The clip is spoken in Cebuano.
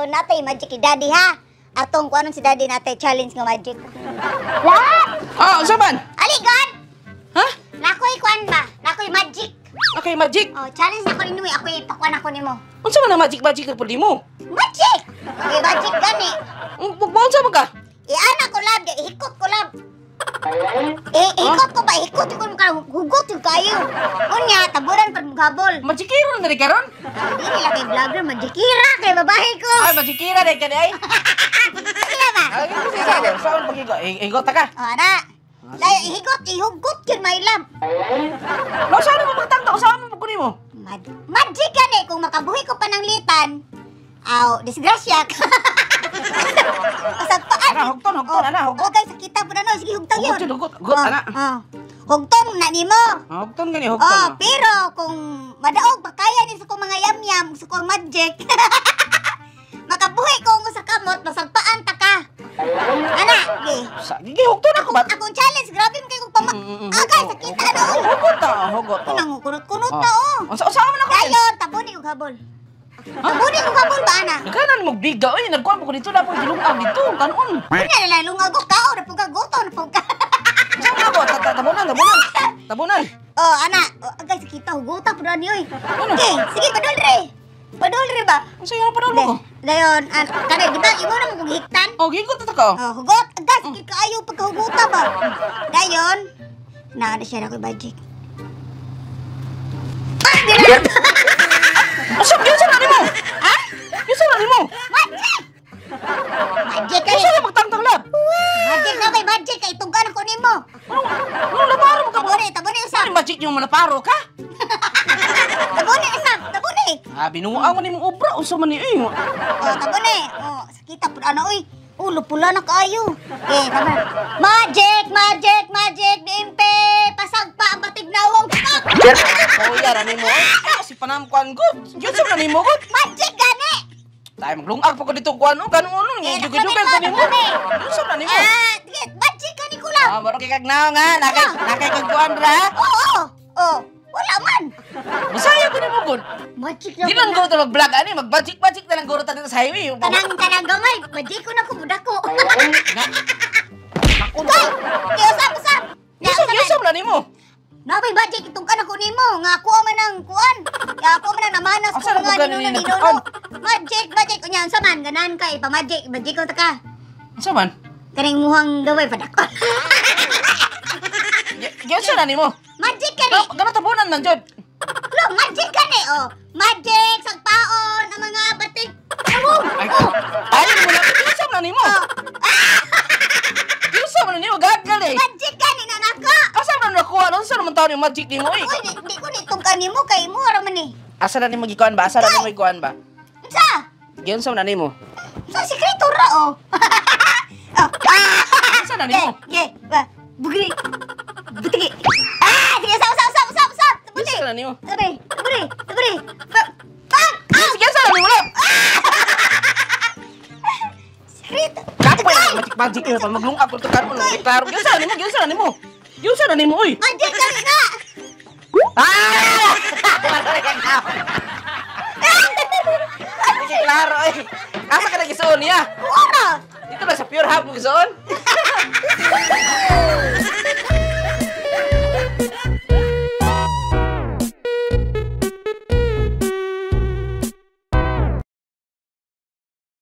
Dayon natay magic ni Daddy ha. Atong kuanon si Daddy natay challenge nga magic. Love! Ah, unsa man? Ali god! Ha? Nakoy kuan ba? Nakoy magic. Okay, magic. Oh, challenge na ko ninyo eh. Ako'y ipakuan ako nimo. Unsa man ang magic magic na pud nimo? Magic! Okay, magic gani. Unsa man ka? Iana ko lab, ihikot ko lab. Eh, ihikot ko ba? Ihikot ko ka hugot yung kayo. Unya, taburan pa mong habol. Magikiro na rin karon? Dili lang kay vlogger, magikira kay babae ko. Ay, magikira na ka di ay. Sige ba? Ay, sige, sige. Saan pag igot ta ka? Oh, ana. Dahil ihigot, ihugot yun, my love. No, saan mo pagtangta? Saan mo pagkunin mo? Magic yan eh. Kung makabuhi ko pa ng litan, aw, disgrasya ka. Pasagpaan. Ana, hugton, hugton, ana, hugot. Okay, sakita po na no. Sige, hugtong yun. Hugot yun, hugot, hugot, Oh, ana. Oh. Hugtong na nimo. Ah, hugton gani, hugton. Oh, pero kung madaog pa kaya ni sa kong mga yam-yam, sa kong magic. Makabuhi ko sa kamot, masagpaan ta ka. Ana, ge. Sa, gigi hugton ako ba? Akong challenge, grabe mo kayo kung pama... Agay, sakita na, oy. Hugot ta, hugot ta. Anong kunot-kunot na, oh. Unsa unsa man ako? Dayon, tabuni og habol. Tabuni og habol ba, ana? Nagkanan mo biga oy, nagkuan mo ko dito na po gilungag dito, kanon. Kunya na lang lungag ko kao, na pugka guto, na pugka. Unsa man ako? Tabunan, tabunan. Tabunan. Oh, ana, oh, agay sakita huguta pud ani oy. Ano? Okay, sige padol re. Padol re ba? Unsa yung padol mo ko? Dayon, an kanay di ba imo na mo kong hiktan? Oh, gigot ta ka. Oh, hugot, agay sakit kaayo pagkahuguta ba. Dayon, na na siya na ko'y magic. Ah, di na. Unsa gyud sa nimo? Ha? Unsa na nimo? Magic! Magic kay. Unsa na magtangtang lab? Magic na bay, magic kay itunggan ako nimo. Ano laparo mo ka? Tabuni, tabuni usab. Ano magic yung malaparo ka? Tabuni usab, tabuni. Ah, binuang mo nimong obra unsa man ni eh. Oh, tabuni. Oh, sakita pud ana oy. Ulo pula na kaayo. Eh, tama. Magic, magic, magic, DMP. Pasagpa ang batig nawong. Pak! Kuya ra nimo. Ay, si panam kuan good. Gyud sa man nimo good. Magic gani. Tayo maglungag pa ko dito kuan o kanon uno Eh, dugay-dugay ko nimo. naklami. Unsa man nimo? Ah, sige, magic gani ko lang. Ah, maro kay kagnaw nga, nakay nakay kag kuan ra. Oo, oo. Oh, wala man. Masaya ko nimo good. Magic na. Di lang guro ta mag-vlog ani, mag-magic-magic na lang guro ta dito sa highway. Tanang tanang gamay, magic ko na ko budako. Na. Ako Kay, kay usab usab. Ya, Unsa usab unsa man nimo? Nabay magic itong kanak ko nimo nga ako man ang kuan. Ya ako man ang namanas ko Asa na nga po ganin ninuno ni ninuno. Magic, magic unya unsa man ganan ka ipa magic, magic ko ta ka. Unsa man? Kaning muhang gaway padako. Unsa na nimo? Magic ka ni. Gano tabunan man jud. Lo, magic ka ni oh. Magic sagpaon ang mga batik. Oh, Ay, oh. ay mo na unsa man nimo? Oh. Unsa man nimo gagal eh. Magic ka ni nanako. Asa man nakuha unsa naman taon yung magic nimo eh? Uy, di ko ni tungkan nimo kay mo ra man ni. Asa na nimo gikuan ba? Asa na nimo gikuan ba? Unsa? Giunsa man na nimo? Unsa sikreto ra oh. Oh. Ah! Unsa na nimo? Ge, ge, ba, bugri. Butigi. Ah, sige, usap, usap, usap, usap, usap. Tabuti. Unsa na nimo? Tabi, tabi, tabi. Pag! Ah! Sige, unsa na nimo lab? Sikreto. Kapoy na magic magic eh pa maglungag ko to karon no. Klaro, giunsa na nimo? Giunsa na nimo? Giunsa na nimo oy? Magic ka rin na! Ah! Sige, klaro eh. Asa ka na gisuon niya? Ora! Dito ba sa Pure Hub mo gisuon?